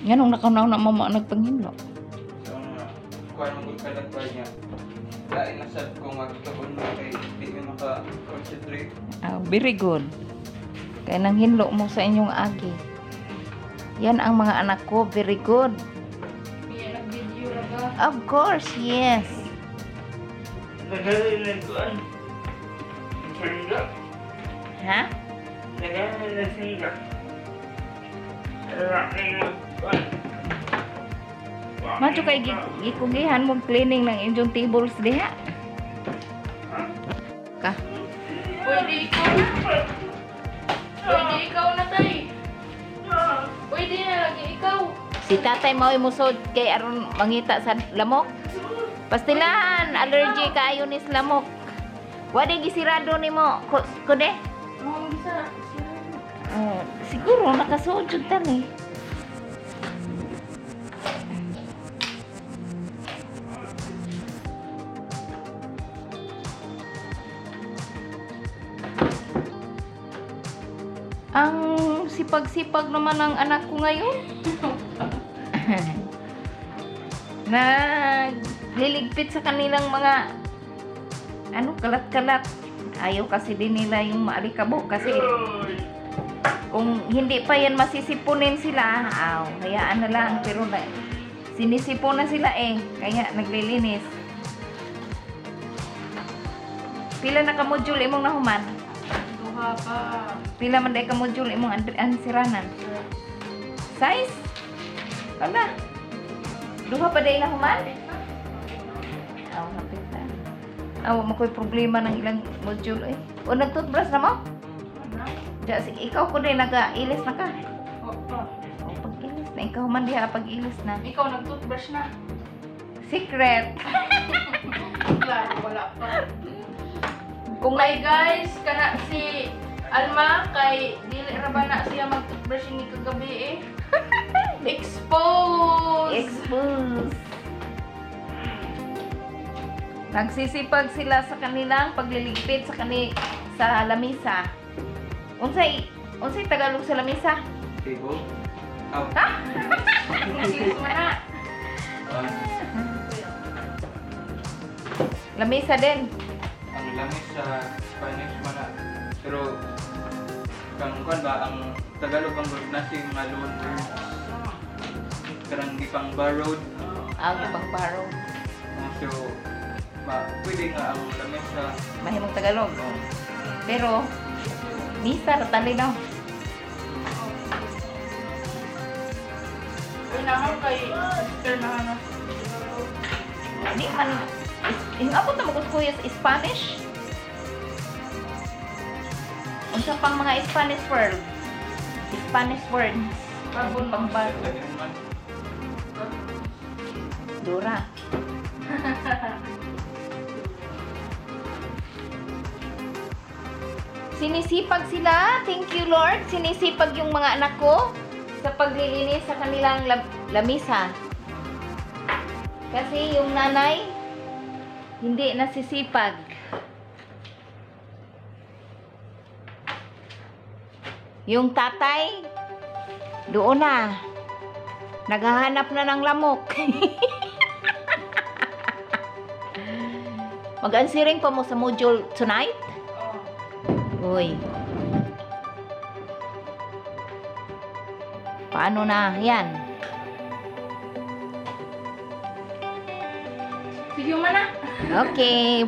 Nganong nakaunaw na mama nagpanghinlo? So nga, kuan man gud kalagpay niya. Lain na sad ko magtuon mo kay di mi maka-concentrate. Ah, very good. Kaya nang hinlo mo sa inyong agi. Yan ang mga anak ko, very good. Iya, nag-video ra ba? Of course, yes. Nagaling na kuan. Singga. Ha? Nagaling na singga. Nagaling na kuan. Macho kay gikugihan mo cleaning ng inyong tables diha. Ka. Pwede ikaw na. Pwede ikaw na, tay. Pwede na lagi ikaw. Si tatay mao'y musod kay aron mangita sa lamok. Pastilan, allergy kaayo ni sa lamok. Wala gisirado nimo, kude. Ang bisa. Oh, siguro nakasuod jud tani. Ang sipag-sipag naman ng anak ko ngayon. Nagliligpit sa kanilang mga ano, kalat-kalat. Ayaw kasi din nila yung maalikabok kasi kung hindi pa yan masisipunin sila, aw, hayaan na lang. Pero na, sinisipon na sila eh. Kaya naglilinis. Pila na ka module imong nahuman? Duha pa. Pila man day ka module imong ansiranan? Size? Wala. Duha pa day nahuman? Aw, hapit na. Aw, makoy problema ng ilang module eh. O, nag-toothbrush na mo? Ano? Diya, sige, ikaw ko din, nag-ilis na ka. Opo. O, pag-ilis na. Ikaw man diha, pag-ilis na. Ikaw nag-toothbrush na. Secret. Klaro, wala pa. Kung Kay guys, kana si Alma kay dili ra ba na siya mag-toothbrush ni kagabi eh. Expose. Expose. Nagsisipag sila sa kanilang pagliligpit sa kani sa lamisa. Unsay unsay Tagalog sa lamisa? Table. Aw. English man na. Ah, Lamisa din. Ang langis sa Spanish man na. Pero kang kuan ba ang Tagalog ang word na si mga loan words. Karang gipang borrowed. Ang ibang baro. So ma pwede nga ang langis sa Mahimong Tagalog. Oh, Pero misa ra tali no. Uy, naman kay sister na ano. Di man ingabot na magud kuya sa Spanish. Unsa pang mga Spanish word? Spanish words. Carbon Pang man. baro. ganun man. Dura. Sinisipag sila. Thank you, Lord. Sinisipag yung mga anak ko sa paglilinis sa kanilang lamisa. Kasi yung nanay, hindi nasisipag. Yung tatay, doon na. Naghahanap na ng lamok. Mag-answering pa mo sa module tonight? Oh. Uy. Paano na yan? Sige man na. Okay.